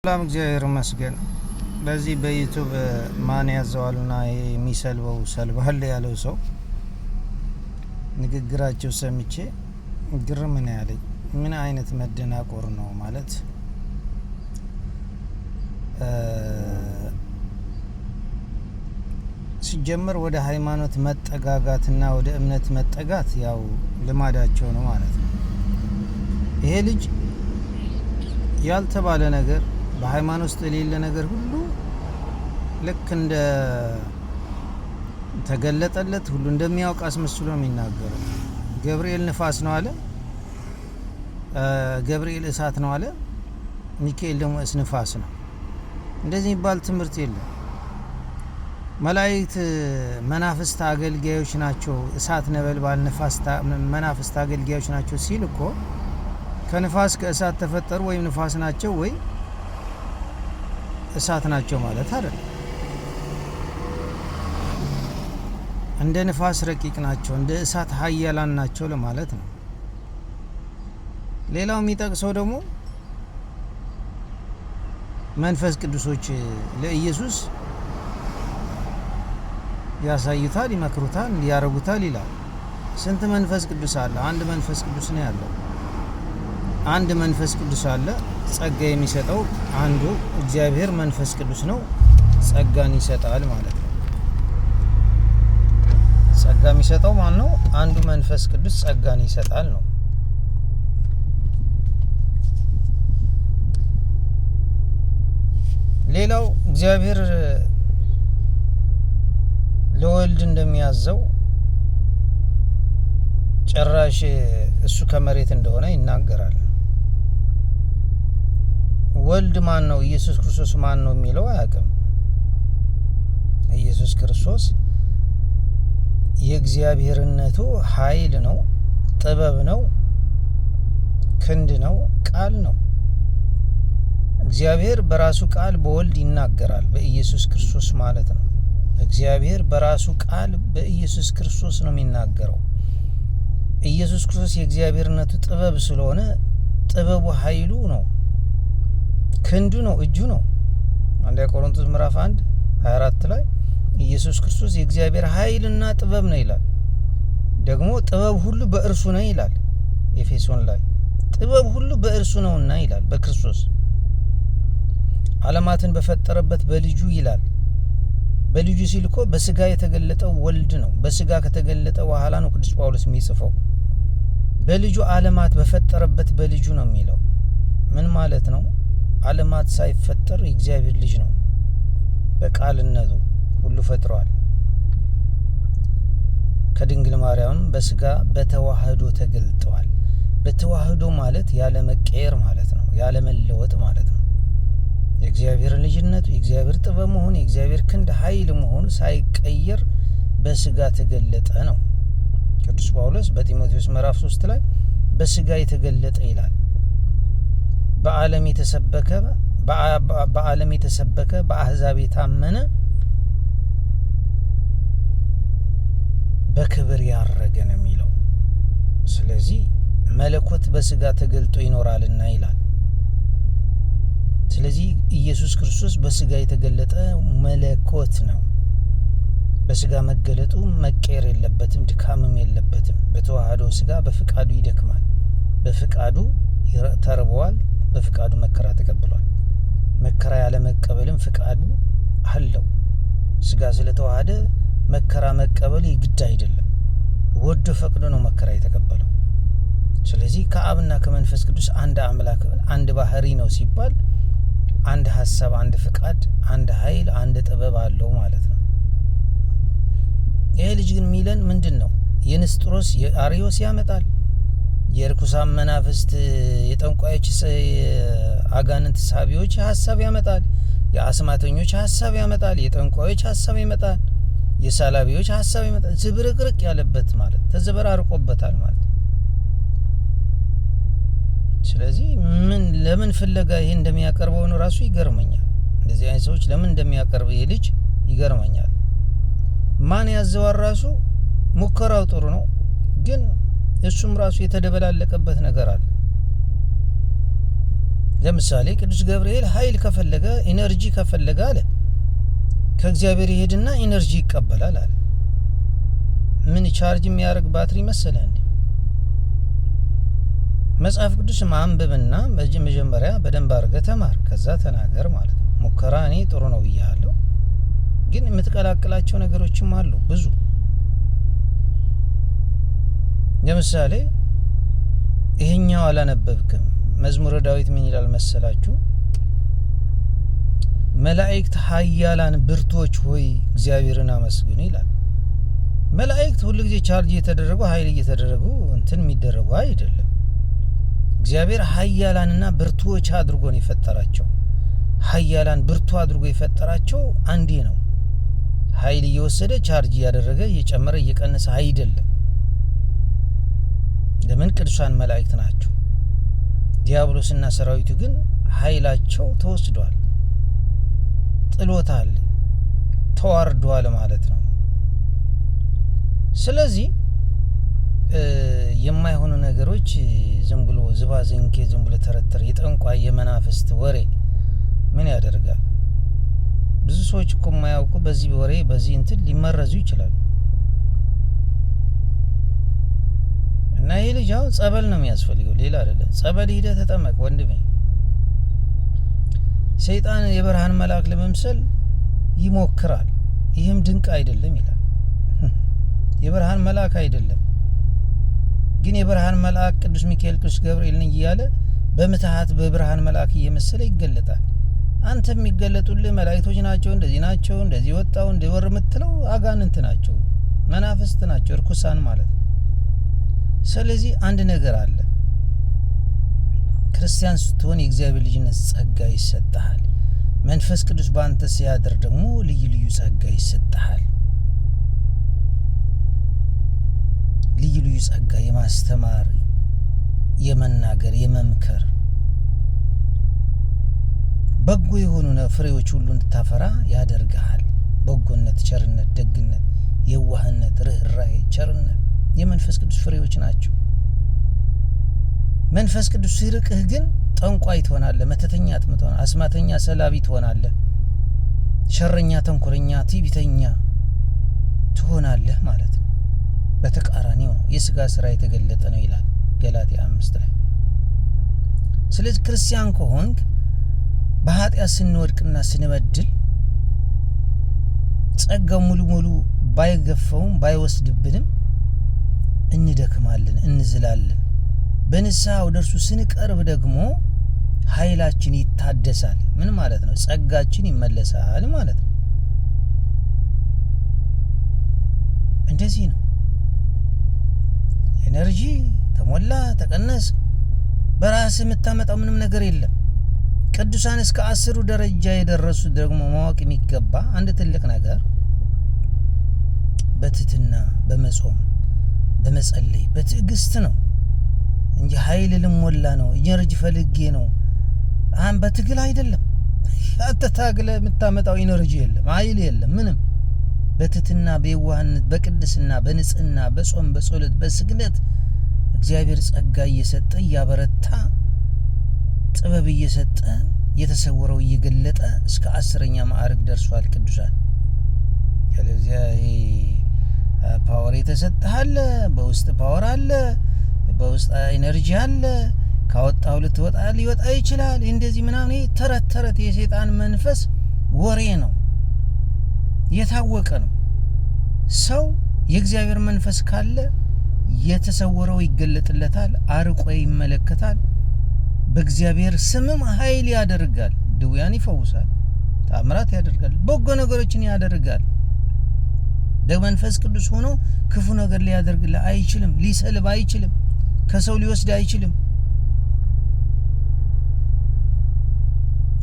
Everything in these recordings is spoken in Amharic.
ሰላም እግዚአብሔር ይመስገን። በዚህ በ YouTube ማን ያዘዋልና የሚሰልበው ሰልባል ያለው ሰው ንግግራቸው ሰምቼ ግርም ነው ያለኝ። ምን አይነት መደናቆር ነው ማለት፣ ሲጀመር ወደ ሃይማኖት መጠጋጋትና ወደ እምነት መጠጋት ያው ልማዳቸው ነው ማለት ነው። ይሄ ልጅ ያልተባለ ነገር፣ በሃይማኖት ውስጥ የሌለ ነገር ሁሉ ልክ እንደ ተገለጠለት ሁሉ እንደሚያውቅ አስመስሎ ነው የሚናገረው። ገብርኤል ንፋስ ነው አለ፣ ገብርኤል እሳት ነው አለ፣ ሚካኤል ደግሞ ንፋስ ነው። እንደዚህ የሚባል ትምህርት የለም። መላእክት መናፍስት አገልጋዮች ናቸው፣ እሳት ነበልባል ንፋስ መናፍስት አገልጋዮች ናቸው ሲል እኮ ከንፋስ ከእሳት ተፈጠሩ ወይም ንፋስ ናቸው ወይ እሳት ናቸው ማለት አይደለም። እንደ ንፋስ ረቂቅ ናቸው፣ እንደ እሳት ኃያላን ናቸው ለማለት ነው። ሌላው የሚጠቅሰው ደግሞ መንፈስ ቅዱሶች ለኢየሱስ ያሳዩታል፣ ይመክሩታል፣ ያረጉታል ይላል። ስንት መንፈስ ቅዱስ አለ? አንድ መንፈስ ቅዱስ ነው ያለው። አንድ መንፈስ ቅዱስ አለ። ጸጋ የሚሰጠው አንዱ እግዚአብሔር መንፈስ ቅዱስ ነው። ጸጋን ይሰጣል ማለት ነው። ጸጋ የሚሰጠው ማን ነው? አንዱ መንፈስ ቅዱስ ጸጋን ይሰጣል ነው። ሌላው እግዚአብሔር ለወልድ እንደሚያዘው ጭራሽ እሱ ከመሬት እንደሆነ ይናገራል። ወልድ ማን ነው? ኢየሱስ ክርስቶስ ማን ነው የሚለው አያውቅም። ኢየሱስ ክርስቶስ የእግዚአብሔርነቱ ኃይል ነው፣ ጥበብ ነው፣ ክንድ ነው፣ ቃል ነው። እግዚአብሔር በራሱ ቃል በወልድ ይናገራል፣ በኢየሱስ ክርስቶስ ማለት ነው። እግዚአብሔር በራሱ ቃል በኢየሱስ ክርስቶስ ነው የሚናገረው። ኢየሱስ ክርስቶስ የእግዚአብሔርነቱ ጥበብ ስለሆነ ጥበቡ ኃይሉ ነው፣ ክንዱ ነው፣ እጁ ነው። አንደኛ ቆሮንቶስ ምዕራፍ 1 24 ላይ ኢየሱስ ክርስቶስ የእግዚአብሔር ኃይልና ጥበብ ነው ይላል። ደግሞ ጥበብ ሁሉ በእርሱ ነው ይላል። ኤፌሶን ላይ ጥበብ ሁሉ በእርሱ ነውና ይላል። በክርስቶስ ዓለማትን በፈጠረበት በልጁ ይላል። በልጁ ሲል እኮ በስጋ የተገለጠው ወልድ ነው። በስጋ ከተገለጠ በኋላ ነው ቅዱስ ጳውሎስ የሚጽፈው። በልጁ ዓለማት በፈጠረበት በልጁ ነው የሚለው። ምን ማለት ነው? ዓለማት ሳይፈጠር የእግዚአብሔር ልጅ ነው። በቃልነቱ ሁሉ ፈጥሯል። ከድንግል ማርያም በስጋ በተዋህዶ ተገልጠዋል። በተዋህዶ ማለት ያለ መቀየር ማለት ነው፣ ያለ መለወጥ ማለት ነው። የእግዚአብሔር ልጅነቱ፣ የእግዚአብሔር ጥበብ መሆኑ፣ የእግዚአብሔር ክንድ ኃይል መሆኑ ሳይቀየር በስጋ ተገለጠ ነው። ቅዱስ ጳውሎስ በጢሞቴዎስ ምዕራፍ 3 ላይ በስጋ የተገለጠ ይላል። በዓለም የተሰበከ በዓለም የተሰበከ በአሕዛብ የታመነ በክብር ያረገ ነው የሚለው። ስለዚህ መለኮት በስጋ ተገልጦ ይኖራልና ይላል። ስለዚህ ኢየሱስ ክርስቶስ በስጋ የተገለጠ መለኮት ነው። በስጋ መገለጡ መቀየር የለበትም፣ ድካምም የለበትም። በተዋህዶ ስጋ በፍቃዱ ይደክማል፣ በፍቃዱ ተርበዋል፣ በፍቃዱ መከራ ተቀብሏል። መከራ ያለ መቀበልም ፍቃዱ አለው። ስጋ ስለተዋሃደ መከራ መቀበል የግድ አይደለም። ወዶ ፈቅዶ ነው መከራ የተቀበለው። ስለዚህ ከአብና ከመንፈስ ቅዱስ አንድ አምላክ አንድ ባህሪ ነው ሲባል አንድ ሀሳብ፣ አንድ ፍቃድ፣ አንድ ኃይል፣ አንድ ጥበብ አለው ማለት ነው። ይሄ ልጅ ግን ሚለን ምንድን ነው? የንስጥሮስ የአርዮስ ያመጣል፣ የርኩሳን መናፍስት የጠንቋዮች አጋንንት ሳቢዎች ሀሳብ ያመጣል፣ የአስማተኞች ሀሳብ ያመጣል፣ የጠንቋዮች ሀሳብ ይመጣል፣ የሳላቢዎች ሀሳብ ይመጣል። ዝብርቅርቅ ያለበት ማለት ተዘበራርቆበታል ማለት። ስለዚህ ምን ለምን ፍለጋ ይሄ እንደሚያቀርበው ነው ራሱ ይገርመኛል። እንደዚህ አይነት ሰዎች ለምን እንደሚያቀርብ ይሄ ልጅ ይገርመኛል። ማን ያዘዋል ራሱ ሙከራው ጥሩ ነው፣ ግን እሱም ራሱ የተደበላለቀበት ነገር አለ። ለምሳሌ ቅዱስ ገብርኤል ኃይል ከፈለገ energy ከፈለገ አለ ከእግዚአብሔር ይሄድና energy ይቀበላል አለ። ምን charge የሚያደርግ ባትሪ መሰለ እንዴ? መጽሐፍ ቅዱስ ማንበብና መጀመሪያ በደንብ አድርገህ ተማር፣ ከዛ ተናገር ማለት ነው። ሙከራ እኔ ጥሩ ነው ብያለሁ፣ ግን የምትቀላቅላቸው ነገሮችም አሉ ብዙ። ለምሳሌ ይሄኛው አላነበብክም። መዝሙረ ዳዊት ምን ይላል መሰላችሁ? መላእክት ኃያላን ብርቶች ሆይ እግዚአብሔርን አመስግኑ ይላል። መላእክት ሁሉ ጊዜ ቻርጅ እየተደረጉ ኃይል እየተደረጉ እንትን የሚደረጉ አይደለም። እግዚአብሔር ኃያላንና ብርቱዎች አድርጎ ነው የፈጠራቸው። ኃያላን ብርቱ አድርጎ የፈጠራቸው አንዴ ነው። ኃይል እየወሰደ ቻርጅ እያደረገ እየጨመረ እየቀነሰ አይደለም። ለምን? ቅዱሳን መላእክት ናቸው። ዲያብሎስና ሰራዊቱ ግን ኃይላቸው ተወስዷል፣ ጥሎታል፣ ተዋርዷል ማለት ነው። ስለዚህ የማይሆኑ ነገሮች ዝም ብሎ ዝባዝንኬ፣ ዝም ብሎ ተረተር፣ የጠንቋይ የመናፍስት ወሬ ምን ያደርጋል? ብዙ ሰዎች እኮ የማያውቁ በዚህ ወሬ በዚህ እንትን ሊመረዙ ይችላሉ። እና ይህ ልጅ አሁን ጸበል ነው የሚያስፈልገው፣ ሌላ አይደለም። ጸበል ሂደህ ተጠመቅ ወንድሜ። ሰይጣን የብርሃን መልአክ ለመምሰል ይሞክራል፣ ይህም ድንቅ አይደለም ይላል። የብርሃን መልአክ አይደለም ግን የብርሃን መልአክ ቅዱስ ሚካኤል፣ ቅዱስ ገብርኤልን እያለ በምትሃት በብርሃን መልአክ እየመሰለ ይገለጣል። አንተ የሚገለጡልህ መላእክቶች ናቸው፣ እንደዚህ ናቸው፣ እንደዚህ ወጣው እንደወር የምትለው አጋንንት ናቸው፣ መናፍስት ናቸው፣ እርኩሳን ማለት ነው። ስለዚህ አንድ ነገር አለ። ክርስቲያን ስትሆን የእግዚአብሔር ልጅነት ጸጋ ይሰጥሃል። መንፈስ ቅዱስ በአንተ ሲያድር ደግሞ ልዩ ልዩ ጸጋ ይሰጥሃል። ልዩ ልዩ ጸጋ የማስተማር፣ የመናገር፣ የመምከር በጎ የሆኑ ፍሬዎች ሁሉ እንድታፈራ ያደርግሃል። በጎነት፣ ቸርነት፣ ደግነት፣ የዋህነት፣ ርኅራሄ፣ ቸርነት የመንፈስ ቅዱስ ፍሬዎች ናቸው። መንፈስ ቅዱስ ሲርቅህ ግን ጠንቋይ ትሆናለህ፣ መተተኛ ትሆናለህ፣ አስማተኛ፣ ሰላቢ ትሆናለህ፣ ሸረኛ፣ ተንኮለኛ፣ ትዕቢተኛ ትሆናለህ ማለት ነው። በተቃራኒው ነው። የስጋ ስራ የተገለጠ ነው ይላል ገላትያ 5 ላይ። ስለዚህ ክርስቲያን ከሆንክ በኃጢአት ስንወድቅና ስንበድል ጸጋው ሙሉ ሙሉ ባይገፈውም ባይወስድብንም እንደክማለን፣ እንዝላለን። በንስሐ ወደ እርሱ ስንቀርብ ደግሞ ኃይላችን ይታደሳል። ምን ማለት ነው? ጸጋችን ይመለሳል ማለት ነው። እንደዚህ ነው። energy ተሞላ ተቀነስ፣ በራስ የምታመጣው ምንም ነገር የለም። ቅዱሳን እስከ 10ሩ ደረጃ የደረሱት ደግሞ ማወቅ የሚገባ አንድ ትልቅ ነገር በትህትና በመጾም በመጸለይ በትዕግስት ነው እንጂ ኃይል ልሞላ ነው energy ፈልጌ ነው አሁን በትግል አይደለም። አንተ ታግለህ የምታመጣው energy የለም፣ ኃይል የለም፣ ምንም። በትህትና በየዋህነት በቅድስና በንጽህና በጾም በጸሎት በስግደት እግዚአብሔር ጸጋ እየሰጠ እያበረታ ጥበብ እየሰጠ የተሰወረው እየገለጠ እስከ 10ኛ ማዕረግ ደርሷል ቅዱሳን። ያለዚያ ይሄ power የተሰጠህ አለ፣ በውስጥ power አለ፣ በውስጥ energy አለ። ካወጣው ልትወጣ ሊወጣ ይችላል። እንደዚህ ምናምን ይሄ ተረት ተረት የሰይጣን መንፈስ ወሬ ነው፣ የታወቀ ነው። ሰው የእግዚአብሔር መንፈስ ካለ የተሰወረው ይገለጥለታል፣ አርቆ ይመለከታል። በእግዚአብሔር ስምም ኃይል ያደርጋል፣ ድውያን ይፈውሳል፣ ተአምራት ያደርጋል፣ በጎ ነገሮችን ያደርጋል። በመንፈስ ቅዱስ ሆኖ ክፉ ነገር ሊያደርግ አይችልም፣ ሊሰልብ አይችልም፣ ከሰው ሊወስድ አይችልም፣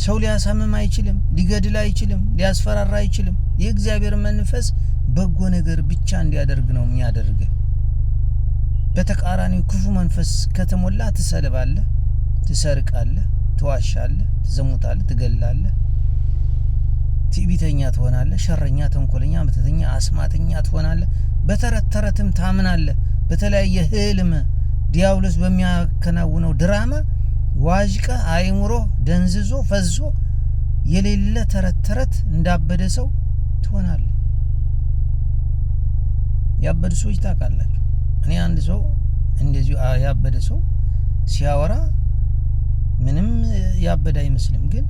ሰው ሊያሳምም አይችልም፣ ሊገድል አይችልም፣ ሊያስፈራራ አይችልም። የእግዚአብሔር መንፈስ በጎ ነገር ብቻ እንዲያደርግ ነው የሚያደርግ። በተቃራኒው ክፉ መንፈስ ከተሞላ ትሰልባለህ፣ ትሰርቃለህ፣ ትዋሻለህ፣ ትዘሙታለህ፣ ትገላለህ፣ ትዕቢተኛ ትሆናለህ፣ ሸረኛ፣ ተንኮለኛ፣ መተተኛ፣ አስማተኛ ትሆናለህ። በተረት ተረትም ታምናለህ። በተለያየ ህልም ዲያብሎስ በሚያከናውነው ድራማ ዋዥቀ አይምሮ ደንዝዞ ፈዞ የሌለ ተረት ተረት እንዳበደ ሰው ትሆናለህ። ያበዱ ሰዎች ታውቃላችሁ። እኔ አንድ ሰው እንደዚሁ ያበደ ሰው ሲያወራ ምንም ያበደ አይመስልም፣ ግን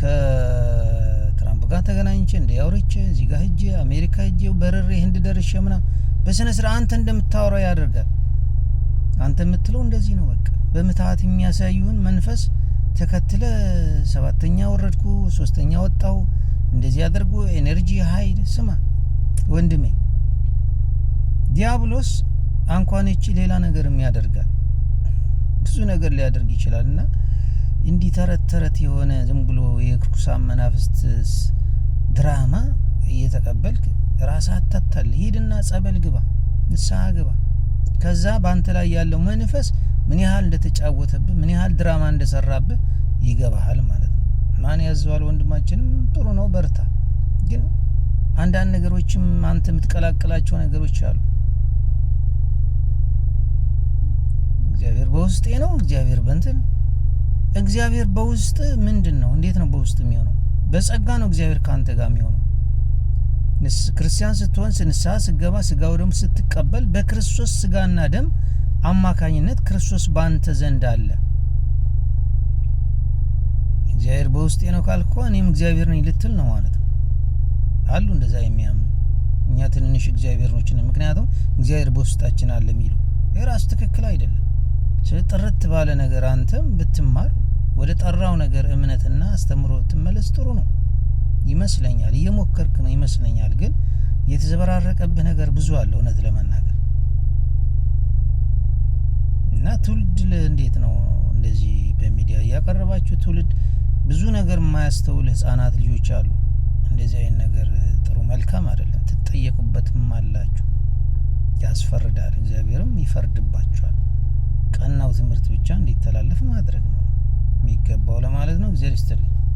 ከትራምፕ ጋር ተገናኝቼ እንደ አውርቼ እዚህ ጋር ሂጄ አሜሪካ ሂጄ በርሬ ህንድ ደርሼ ምናምን በስነ ስርዓት አንተ እንደምታወራው ያደርጋል። አንተ የምትለው እንደዚህ ነው። በቃ በምትሃት የሚያሳዩህን መንፈስ ተከትለ ሰባተኛ ወረድኩ፣ ሶስተኛ ወጣሁ፣ እንደዚህ አድርጎ energy ሀይል። ስማ ወንድሜ፣ ዲያብሎስ እንኳን እቺ ሌላ ነገርም ያደርጋል፣ ብዙ ነገር ሊያደርግ ይችላል። እና እንዲህ ተረት ተረት የሆነ ዝም ብሎ የርኩሳን መናፍስት ድራማ እየተቀበልክ ራስህ አታታል። ሂድና ጸበል ግባ፣ ንስሐ ግባ። ከዛ በአንተ ላይ ያለው መንፈስ ምን ያህል እንደተጫወተብህ፣ ምን ያህል ድራማ እንደሰራብህ ይገባሃል ማለት ነው። ማን ያዘዋል? ወንድማችንም ጥሩ ነው፣ በርታ። ግን አንዳንድ ነገሮችም አንተ የምትቀላቅላቸው ነገሮች አሉ። እግዚአብሔር በውስጤ ነው፣ እግዚአብሔር በእንትን እግዚአብሔር በውስጥ ምንድን ነው? እንዴት ነው በውስጥ የሚሆነው? በጸጋ ነው እግዚአብሔር ከአንተ ጋር የሚሆነው። ክርስቲያን ስትሆን፣ ንስሐ ስትገባ፣ ስጋ ወደሙ ስትቀበል በክርስቶስ ስጋና ደም አማካኝነት ክርስቶስ በአንተ ዘንድ አለ። እግዚአብሔር በውስጤ ነው ካልኩ እኔም እግዚአብሔር ነኝ ልትል ነው ማለት ነው። አሉ እንደዛ የሚያምኑ፣ እኛ ትንንሽ እግዚአብሔሮች ነን፣ ምክንያቱም እግዚአብሔር በውስጣችን አለ የሚሉ። የራሱ ትክክል አይደለም። ስለ ጥርት ባለ ነገር አንተም ብትማር፣ ወደ ጠራው ነገር እምነትና አስተምሮ ብትመለስ ጥሩ ነው ይመስለኛል። እየሞከርክ ነው ይመስለኛል፣ ግን የተዘበራረቀብህ ነገር ብዙ አለ እውነት ለመናገር። እና ትውልድ እንዴት ነው እንደዚህ በሚዲያ እያቀረባችሁ? ትውልድ ብዙ ነገር የማያስተውል ህጻናት ልጆች አሉ። እንደዚህ አይነት ነገር ጥሩ መልካም አይደለም። ትጠየቁበትም አላችሁ። ያስፈርዳል፣ እግዚአብሔርም ይፈርድባችኋል። ቀናው ትምህርት ብቻ እንዲተላለፍ ማድረግ ነው የሚገባው ለማለት ነው። እግዚአብሔር ይስጥልኝ።